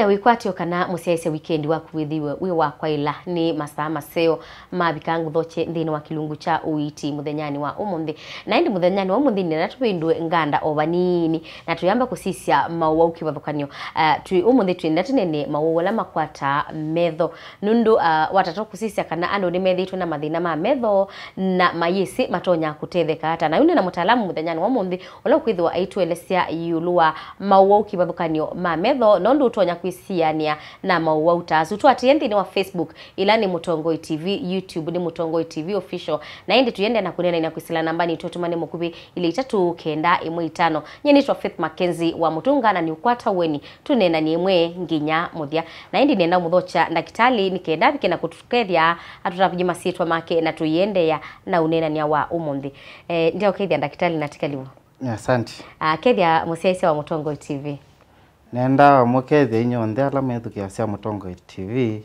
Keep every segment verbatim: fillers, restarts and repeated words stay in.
Na wĩkwatyo kana mũsyaĩĩsya wikendi waku wĩthĩwe wĩ wa kwaĩla nĩ masaa maseo mavika ngũthokye nthĩnĩ wa kĩlungu kya ũiiti mũthenyanĩ wa ũmũnthĩ. Na ĩndĩ mũthenyanĩ wa ũmũnthĩ nĩenda tũvĩndũe nganda o vanini na tũyamba kũsisya maũwau kĩvathũkany'o. Ah, twĩ ũmũnthĩ twĩenda tũnene maũwau ala makwataa metho. Nũndũ, ah, watata kũsisya kana andũ nĩmethĩĩtwe na mathĩna ma metho na mayĩsĩ matonya kũtetheka ata. Na yu nĩ na mũtaalamu mũthenyanĩ wa ũmũnthĩ ũla ũkwĩthĩwa aitũelesya ĩũlũ wa maũwau kĩvathũkany'o ma metho, na ũndũ ũtonya kwĩsianĩa na maũwau ta asu. Tũatĩĩe nthĩnĩ wa Facebook, ĩla nĩ Mũtongoi T V, YouTube nĩ Mũtongoi T V Official, na ĩndĩ tũiendeea na kũneenany'a kwĩsĩla nambanĩ itũ, tũmane mũkuvĩ ilĩ itatũ kenda ĩmwe itano. Nyie nĩtwa Faith Mackenzie wa Mũtũnga, na nĩũkwata ũeni tũneenany'e ĩmwe nginya mũthya. Na ĩndĩ nĩenda ũmũthokya ndakĩtalĩ nĩ kenda avike na kũtũkethya atũtavye masyĩtwa make na tũiendeea na ũneenany'a wa ũmũnthĩ. Eh, ndeũkethya ndakĩtalĩ na tikalivo. Asante. Ah, kethya mũsyaĩĩsya wa Mũtongoi T V. Nenda mũkethya inyw'onthe ala methukĩasya Mũtongoi T V,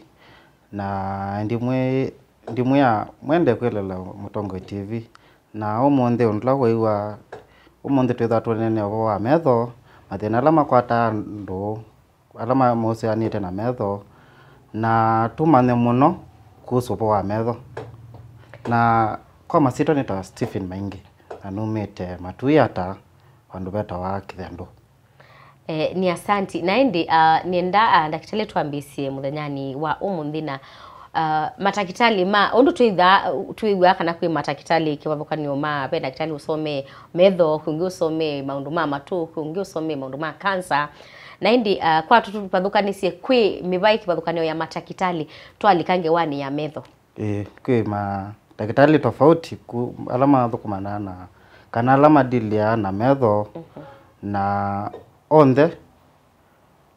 na ndimwĩ-, ndimwĩa mwende kwĩlela Mũtongoi T V. Na ũmũnthĩ ũndũ ũla wĩw'a, ũmũnthĩ twĩthwa tũneenea ũvoo wa metho, mathĩna ala makwataa andũ, ala ma-, mahusianĩte na metho, na tũmanye mũno kuhusu ũvoo wa metho. Na kwa masyĩtwa nĩtawa Stephen Maingi, na numĩte Matuiata, vandũ vetawa Kĩthendũ. Eh, nĩ asanti. Na ĩndĩ, ah, nĩenda, ah, ndakĩtalĩ twambĩĩsye mũthenyanĩ wa ũmũnthĩ na, ah, matakĩtalĩ ma, ũndũ twĩtha-, twĩw'aa kana kwĩ matakĩtalĩ kĩvathũkany'o ma, ve ndakĩtalĩ ũsomee metho, kwĩ ũngĩ ũsomee maũndũ ma matũ, kwĩ ũngĩ ũsomee maũndũ ma kansa. Na ĩndĩ, ah, kwa tũvathũkanĩsye kwĩ mĩvaĩ kĩvathũkany'o ya matakĩtalĩ twalika ngewanĩ ya metho. Ĩĩ, kwĩ mandakĩtalĩ tofauti ku-, ala mathũkũmanaa na, kana ala madiliaa na metho, mhm, na onthe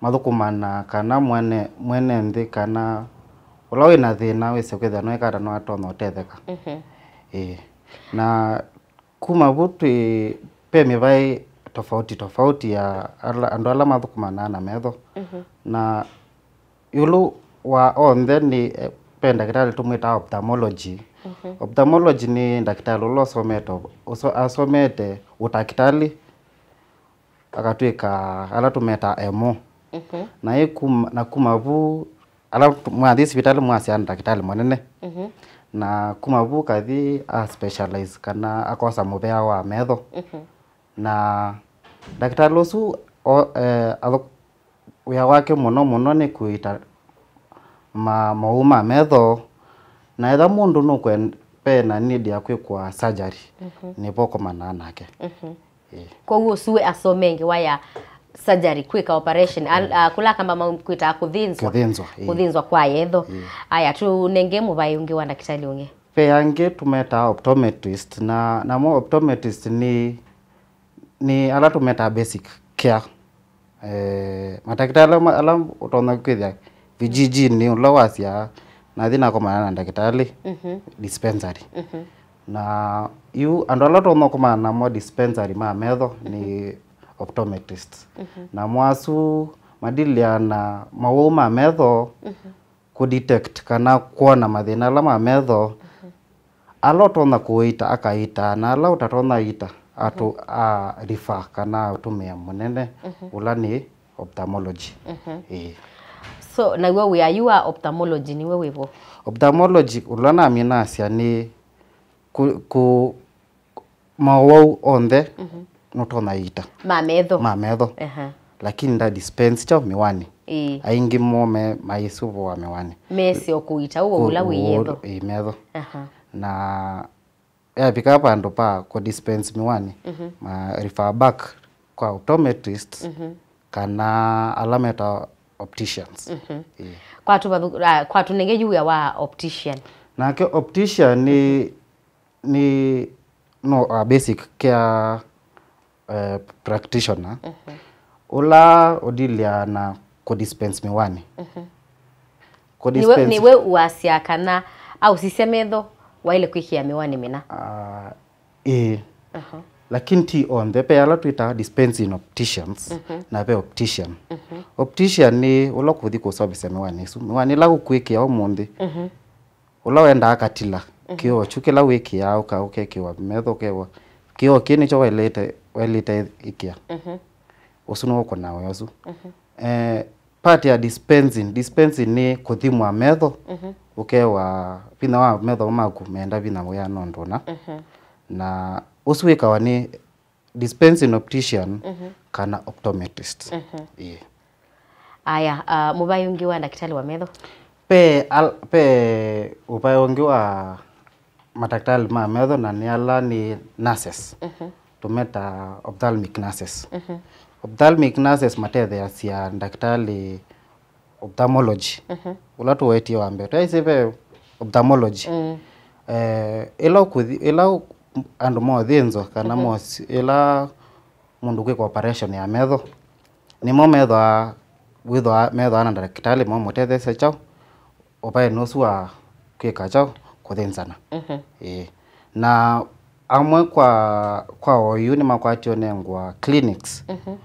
mathũkũmanaa kana mwene, mwene nthĩ kana ũla wĩ na thĩna wĩse kwĩthĩa nũĩkata no atonya ũtetheka. Mhm. Ĩĩ. Na kuma vu twĩ, ve mĩvaĩ tofauti tofauti ya ala, andũ ala mathũkũmanaa na metho. Mhm. Na ĩũlũ wa onthe nĩ, eh, ve ndakĩtalĩ tũmwĩtaa ophthalmology. Mhm. Ophthalmology nĩ ndakĩtalĩ ũla ũsomete, ũso-, asomete ũtakĩtalĩ, akatw'ĩka ala tũmetaa M O. Mhm. Na ĩ kuma, na kuma vu, ala mwathi sivitalĩ mwasya ndakĩtalĩ mũnene. Mhm. Na kuma vu kathi a specialize kana akosa mũvea wa metho. Mhm. Na ndakĩtalĩ ũsu o-, eh, athũ-, wĩa wake mũno mũno nĩ kũita ma-, maũwau ma metho, na etha mũndũ nũkwen-, ve na need ya kwĩkwa surgery, mhm, nĩvo ũkomanaa nake. Mhm. Ĩĩ. Kwoou ũsu we asomee ngewa ya surgery, kwĩka operation, al-, mm, ah, kũla kamba makwĩtaa kũthĩnzwa. Kũthĩnzwa, ĩĩ. Kũthĩnzwa kwa yetho. Ĩĩ. Aya, tũnenge mũvaĩ ũngĩ wa ndakĩtalĩ ũngĩ. Ve angĩ tũmetaa optometrist, na, namo optometrist nĩ nĩ ala tũmetaa basic care. Eh, matakĩtalĩ ala ma-, ala ũtonya kwĩthĩa vijijini, ũla wasya nathi nakomana na ndakĩtalĩ, mhm, dispensary. Mhm. Na yu andũ ala ũtonya kũkomana namo dispensary ma metho nĩ, mhm, optometrist. Mhm. Namo asu madiliaa na mawau ma metho, mhm, kũ detect kana kwona mathĩna ala ma metho, mhm, ala ũtonya kũita akaita, na ala ũtatonya ita atũ-, mhm, a refer kana atũmĩa mũnene, mhm, ũla nĩ ophthalmology. Mhm. Ĩĩ. So, naw'o wĩa yu wa ophthalmology nĩw'o wĩvo? Ophthalmology, ũla namina asya nĩ kũ-, kũ-, mawau onthe, mhm, nũtonya ita. Ma metho. Ma metho. Aha. Lakini nda dispense kyaũ mĩwani. Ĩĩ. Aingĩ mo me maisũvũa mĩwani. Mese o kũita ũwau ũla wĩ yetho. Ĩĩ, metho. Aha. Na yavika vandũ pa kũ dispense mĩwani, mhm, ma refer back kwa optometrist, mhm, kana ala meta opticians. Mhm. Ĩĩ. Kwa tũvathu-, ah, kwa tũnenge yu wĩa wa optician. Nake optician nĩ nĩ no a basic care, eh, practitioner, mhm, ũla ũdilya na kũ dispense mĩwani. Mhm. Kũ nĩwe, dispense nĩwe ũasya kana aũsisya metho waĩle kwĩkĩa mĩwani mĩna? Ah, ĩĩ. Aha. Lakini ti onthe, ve ala twĩtaa dispensing opticians, mhm, na ve optician. Mhm. Optician nĩ ũla ũkũthi kũsovesya mĩwani ĩsu. Mĩwani ĩla ũkwĩkĩa ũmũnthĩ, mhm, ũla wendaa katila, mhm, kĩoo kyu kĩla wĩkĩaa, ũka-, ũkekĩwa metho, ũkewa kĩoo kĩĩ nĩkyo waĩlĩte, waĩlĩte ĩkĩa. Mhm. Ũsu nĩwe ũkũnaa wĩa ũsu. Mhm. Eh, Part ya dispensing, dispensing nĩ kũthimwa metho, mhm, ũkewa vinya wa metho maku meenda vinya wĩana ũndũ ũna. Mhm. Na ũsu wĩkawa nĩ dispensing optician, mhm, kana optometrist. Mhm. Ĩĩ. Aya, uh, mũvaĩ ũngĩ wa ndakĩtalĩ wa metho? Pe, al, pe ũvaĩ ũngĩ wa matakĩtalĩ ma metho, na nĩ ala nĩ nurses. Mhm. Tũmeta ophthalmic nurses. Mhm. Ophthalmic nurses matetheasya ndakĩtalĩ ophthalmology. Mhm. Ũla tũwetie wa mbee. Twaisye ve ophthalmology. Mm. Eh, ĩla ũkũthi, ĩla ũ-, andũ mothĩnzwa kana, mhm, mosi-, ĩla mũndũ kwĩka operation ya metho, nĩmo methwa, wĩthwa methwa na ndakĩtalĩ mo mũtetheesya kyaũ, ũvaĩnĩ ũsu wa kwĩka kyaũ, kũthĩnzana. Mhm. Ĩĩ. Na amwe kwa, kwa oyu nĩmakwatie ũnengwa clinics, mhm,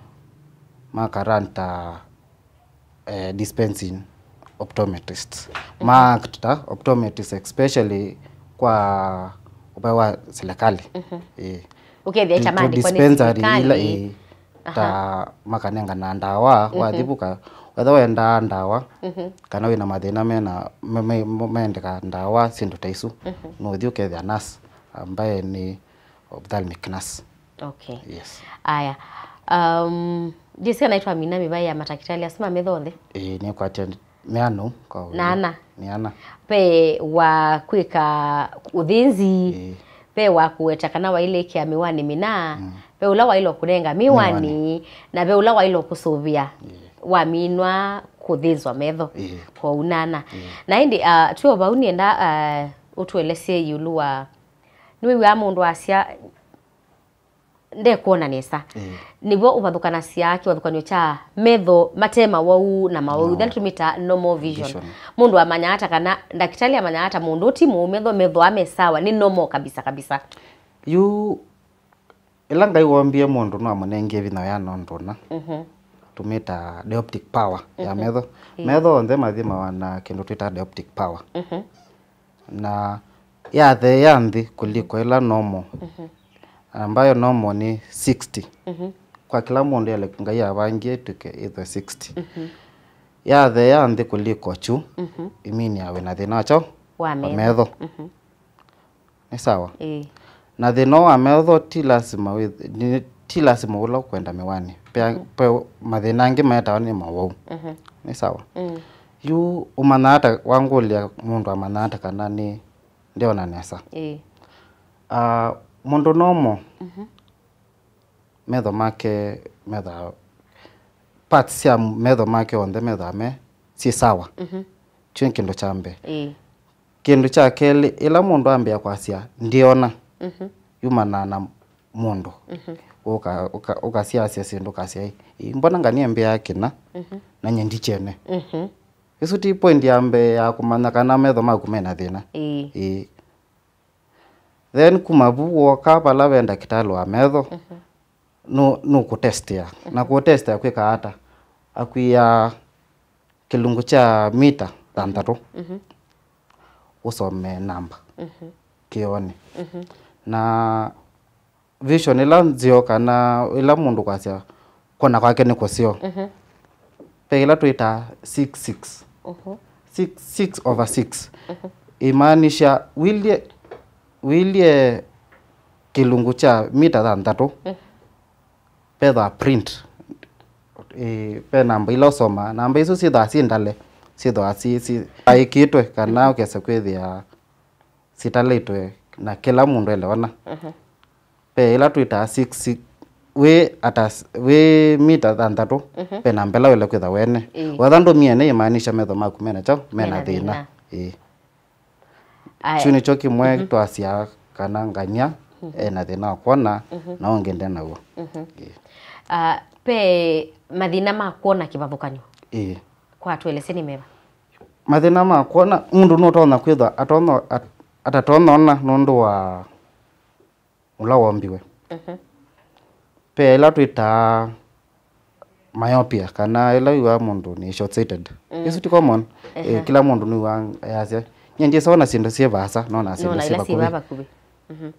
makaranta eh, dispensing optometrists. Mhm. Ma act ta optometrists, especially kwa ũvaĩ wa serikali. Mhm. Eh. Ũkethĩa ĩta to maandĩkwa nĩ dispensary ila, serikali. Eh, aha, ta makanengana ndawa, mhm, wathi vuka, wetha wendaa ndawa, mhm, kana wĩna mathĩna mena, me, me, me, mendeka ndawa, syĩndũ ta isu, mhm, nũthi ũkethĩa nurse ambaye nĩ ophthalmic nurse. Okay. Yes. Aya. Um, ndĩsĩ kana nĩtwamina mĩvaĩ ya matakĩtalĩ asu ma metho onthe? Ĩĩ, nĩkwatya nĩ ana kwa ũĩ. Na ana? Nĩ ana. Ve wa kwĩka ũthĩnzi, ĩĩ, ve wa kũweta kana waĩlĩkĩa mĩwanĩ mĩna, mm, ve ũla waĩlwe kũnenga mĩwani, mĩwani, na ve ũla waĩlwe kũsũvĩa, ĩĩ, waminwa kũthĩnzwa metho. Ĩĩ. Kwoou nĩ ana. Ĩĩ. Na ĩndĩ, uh, twĩ o vau nĩenda, uh, ũtũelesye ĩũlũ wa, nĩwĩw'aa mũndũ asya, ndekwona nesa. Ĩĩ. Nĩw'o ũvathũkanasya kĩvathũkany'o kya metho mate mawau na mawau, no, ĩla tũmĩtaa normal vision. Vision. Mũndũ amanyaa ata kana ndakĩtalĩ amanyaa ata mũndũ ũũ ti mũu metho, metho aa me sawa, nĩ normal kabisa kabisa? Yu, ĩla Ngai wombie mũndũ nĩwamũnengie vinya wĩa nũndũ ũna. Mhm. Tũmĩtaa dioptic power ya, mhm, metho. Ĩĩ. Metho onthe mathimawa na kĩndũ twĩtaa dioptic power. Mhm. Na yatheea nthĩ kũliko ĩla normal. Mhm. Ambayo normal nĩ sixty. Mhm. Kwa kĩla mũndũ ele Ngai avangie ĩtw'ĩke ĩthwe sixty. Mhm. Yatheea nthĩ kũliko kyu, mhm, ĩmini ya wĩna thĩna wa kyaũ? Wa metho. Wa metho. Mhm. Nĩ sawa? Ĩĩ. Na thĩna ũũ wa metho ti lasima wĩ, nĩ, ti lasima ũla ũkwenda mĩwani. Pe, mhm, pe mathĩna angĩ metawa nĩ mawau. Mhm. Nĩ sawa? Mm. Yu ũmanyaa ata, wangũlya mũndũ amanyaa ata kana nĩ, ndeona nesa? Ĩĩ. Ah, mũndũ normal, mhm, metho make, metha, parts sya metho make onthe methaa me syĩ sawa. Mhm. Kyu nĩ kĩndũ kya mbee. Ĩĩ. Kĩndũ kya kelĩ, ĩla mũndũ ambĩĩa kwasya, "Ndiona," mhm, yumanaa na mũndũ. Mhm. Ũka, ũka, ũkasyasya syĩndũ, ũkasya, "Ĩ, mbona nganie mbĩaa kĩna, mhm, na nye ndikyene?" Mhm. Ĩsu ti point ya mbee ya kũmanya kana metho maku mena thĩna. Ĩĩ. Ĩĩ. Then kuma vu woka vala ve ndakĩtalĩ wa metho, mhm, nũ-, nũkũtestea. Na, mhm, kũtestea kwĩka ata? Akwĩaa kĩlungu kya mita thanthatũ, mhm, ũsome namba, mhm, kĩoonĩ. Mhm. Na vision ĩla nzeo kana ĩla mũndũ kwasya kwona kwake nĩ kũseo. Mhm. Ve ĩla twĩtaa six six. Mhm. Six, six over six. Mhm. Imaanisha, wilyĩ, wilyĩ kĩlungu kya mita thanthatũ, mhm, vethwa print. Ĩ, ve namba ila ũsomaa. Namba isu syĩthwa syĩ ndale, syĩthwa si, si, aĩkĩtwe kana ũkesa kwĩthĩa sitalĩtwe na kĩla mũndũ elewana. Mhm. Ve ĩla twĩtaa six, wĩ ata, wĩ mita thanthatũ, mhm, ve namba ĩla wĩle kwĩtha wene. Ĩĩ. Wetha ndũmie nĩ imaanisha metho maku mena kyaũ? Mena thĩna. Mena thĩna. Ĩĩ. Aya. Kyu nĩkyo kĩmwe, mhm, twasyaa kana ngania, mhm, ena thĩna wa kwona, mhm, na ũngĩ nde naw'o. Mhm. Ĩĩ. Ah, ve mathĩna ma kwona kĩvathũkany'o? Ĩĩ. Kwa tũelesye nĩ meva? Mathĩna ma kwona, mũndũ nũtonya kwĩthwa atonya, at-, atatonya ona nũndũ wa ũla wombiwe. Mhm. Ve ĩla twĩtaa myopia, kana ĩla wĩw'aa mũndũ nĩ short sighted. Mm. Ĩsu ti common. Ehe. Eh, kĩla mũndũ nĩw'aa ayasya, "Nyie ndyĩsa ona syĩndũ syĩ vaasa, nona syĩndũ syĩ vakuvĩ." Nona ila syĩ vakuvĩ. Mhm.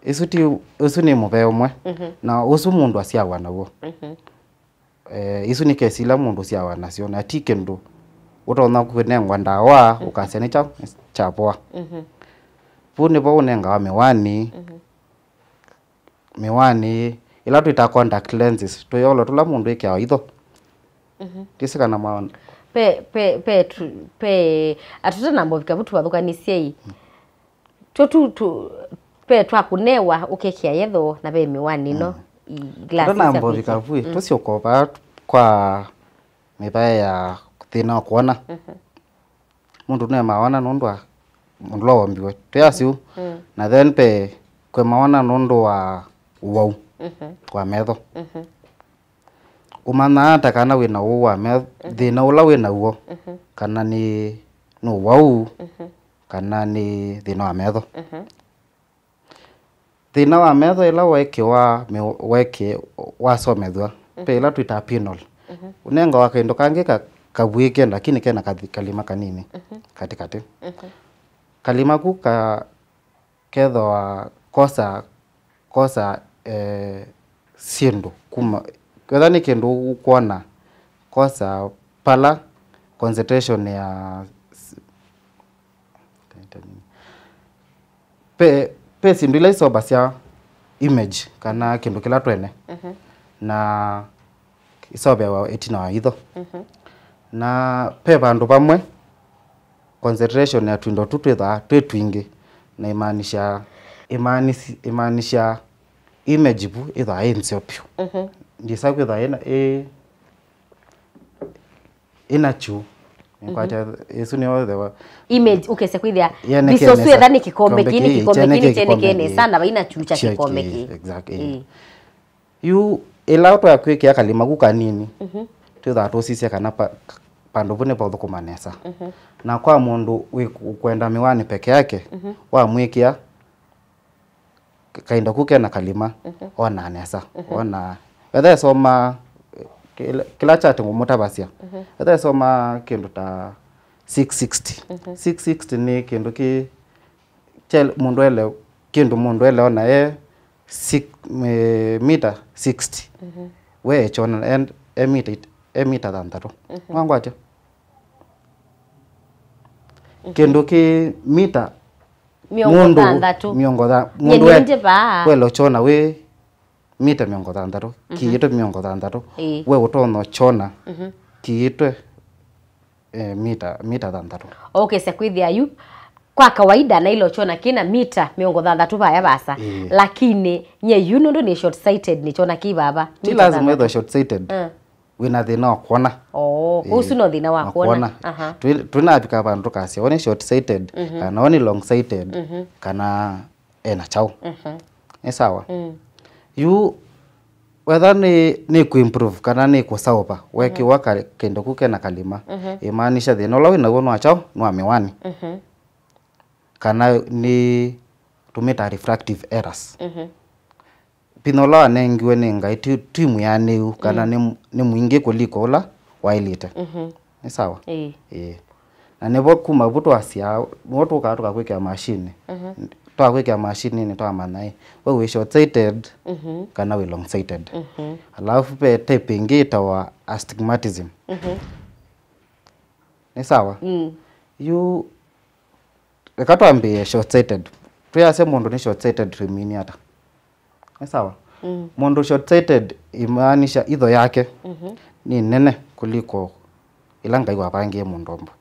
Ĩsu ti, ũsu nĩ mũvea ũmwe. Mhm. Na ũsu mũndũ asyawa naw'o. Mhm. eh, isu nĩ kesi ila mũndũ ũsyawa nasyo, na ti kĩndũ ũtonya kũnengwa ndawa, mhm, ũkasya nĩ kyaũ, nĩ kya voa. Mhm. Vau nĩvo ũnengawa mĩwani, mhm, mĩwani ĩla twĩtaa contact lenses, tũyolo tũla mũndũ ĩkĩawa itho. Mhm. Ndĩsĩ kana mwaona. Pe, pe, pe, tu, pe, atũtanamba ũvika vu tũvathũkanĩsyei. Mm. Two tu, tu, pe twa kũnewa ũkekĩa yetho na ve mĩwani ĩno, mm, i glasses sya kwĩkĩa. Tũtanamba ũvika vu, mm, tũsyoka vaa kwa mĩvae ya thĩna wa kwona. Mhm. Mũndũ nĩ mawana nũndũ wa mũndũ ũla wombiwe. Twĩ asu. Mm. Na then pe kwĩ mawana nũndũ wa ũwau, mhm, wa metho. Mhm. Ũmanyaa ata kana wĩ na ũwau wa metho, mhm, thĩna ũla wĩ naw'o, mhm, kana nĩ, nĩ ũwau, mhm, kana nĩ thĩna wa metho? Mhm. Thĩna wa metho ĩla weekĩwa mĩ-, weekĩ-, wasomethw'a, mhm, ve ĩla twĩtaa pinhole. Mhm. Ũnengawa kĩndũ kangĩ ka-, kavw'ĩke, lakini kena kathi-, kalima kanini, mhm, katĩkatĩ. Mhm. Kalima ku ka-, kethĩwa kosa, kosa, eh, syĩndũ kuma, wetha nĩ kĩndũ ũkwona, kosa pala concentration ya s-, ve, ve syĩndũ ila iseũvasya image kana kĩndũ kĩla twene, mhm, na iseũvĩawa ĩtina wa itho. Mhm. Na ve vandũ vamwe concentration ya tũindo tu twĩthaa twĩ twingĩ, na imaanisha, imaanisi-, imaanisha image vu ĩthaa ĩ nzeo vyũ. Mhm. Ndisa kwĩthaa ĩna, ĩ, ĩna kyu. Mhm. Nĩkwatya, ĩsu nĩyo the wa- image, ũkesa kwĩthĩa, yani, mbica ũsu kĩnesa, etha nĩ kĩkombe kĩĩ, nĩ kĩkombe kĩĩ, kĩkombe kĩĩ, nĩ kĩnesa, na vaina kyu kya kĩkombe kĩĩ. Exactly. Ĩĩ. Yu ĩla twakwĩkĩa kalima ku kanini, mhm, twĩthaa tũsisya kana pa-, pandũ vu nĩvaũthũkũma nesa. Mhm. Na kwa mũndũ wĩ kwenda mĩwani peke yake, mhm, wamwĩkĩa kaindo ku kena kalima, mhm, onaa nesa. Mhm. Onaa. Etha esoma kĩla, kĩla chart ngũmũtavasya. Mhm. Etha esoma kĩndũ ta six sixty. Mhm. Six sixty nĩ kĩndũ kĩ, kya mũndũ ele, kĩndũ mũndũ ele ona e six, eh, mita sixty. Mhm. We echona e, e mita it-, e mita thanthatũ. Mhm. Wangwatya? Mhm. Kĩndũ kĩ mita mĩongo thanthatũ. Mĩongo tha-, nyie mũndũ we-, nĩndĩ vaa. Welo chona wĩ mita mĩongo thanthatũ, mhm, kiitwe mĩongo thanthatũ. Ĩĩ. We ũtonya chona, mhm, kiitwe, eh, mita, mita thanthatũ. Okay, sya kwĩthĩa yu, kwa kawaida nailo chona kĩna mita mĩongo thanthatũ vaya vasa. Ĩĩ. Lakini nye yu nũndũ nĩ short sighted, nĩ chona kĩ vava. Ti mita lazima thanthatũ. Ĩthwe short sighted. Mm. Wĩna thĩna wa kwona. Oh, eh, ũsu no thĩna wa kwona. Aha. Twĩ-, twĩnavika vandũ tũkasya, one short sighted, mhm, kana one long sighted, mhm, kana ena kyaũ. Mhm. Nĩ sawa? Mm. Yu, wetha nĩ, nĩ kũ improve kana nĩ kũsaũva, wekĩwa, mhm, ka-, kĩndũ ku kena kalima, mhm, imaanisha thĩna ũla wĩ naw'o nwa kyaũ, nwa mĩwani. Mhm. Kana nĩ tũmĩtaa refractive errors. Mhm. Vinya ũla wanengiwe nĩ Ngai ti, ti mwĩanĩu, kana, mhm, nĩ, nĩ mwingĩ kũliko ũla waĩlĩte. Mhm. Nĩ sawa? Ĩĩ. Ĩĩ. Na nĩvo kuma vu twasya, nĩvo tũkaa tũkakwĩkĩa mashini. Mhm. Twakwĩkĩa mashininĩ twamanya ĩ, we wĩ short sighted, mhm, kana wĩ long sighted. Mhm. Alafu ve type ĩngĩ ĩtawa astigmatism. Mhm. Nĩ sawa? Mm. Yu, eka twambĩĩe short sighted. Twĩasya mũndũ nĩ short sighted twĩmini ata? Nĩ sawa? Mm. Mũndũ short sighted imaanisha itho yake, mhm, nĩ nene kũliko ĩla Ngai wavangie mũndũ ombo.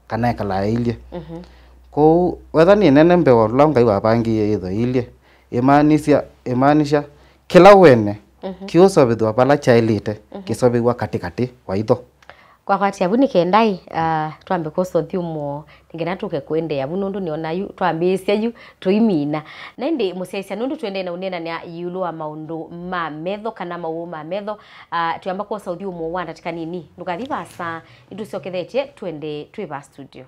Kana ekalaa ĩilye. Mhm. Kwoou, wetha nĩ nene mbee wa ũla Ngai wavangie itho ĩilye, imaanisha, imaanisha kĩla wene, mhm, kĩũsovethw'a vala kyaĩlĩte, mhm, kĩsovew'a katĩkatĩ wa itho. Kwakwatya vu nĩ kendai, ah, twambe kwosa ũthyũmũo, nĩ ngena tũke kũendeea vu nũndũ nĩona yu twambĩĩsya yu tũimina. Na ĩndĩ mũsyaĩĩsya, nũndũ tũendee na ũneenanĩa ĩũlũ wa maũndũ ma metho kana mawau ma metho, ah, twĩamba kwosa ũthyũmũo wa ndatĩka nini. Ndũkathi vaasa, nĩtũsyokethetye tũendee twĩ vaa studio.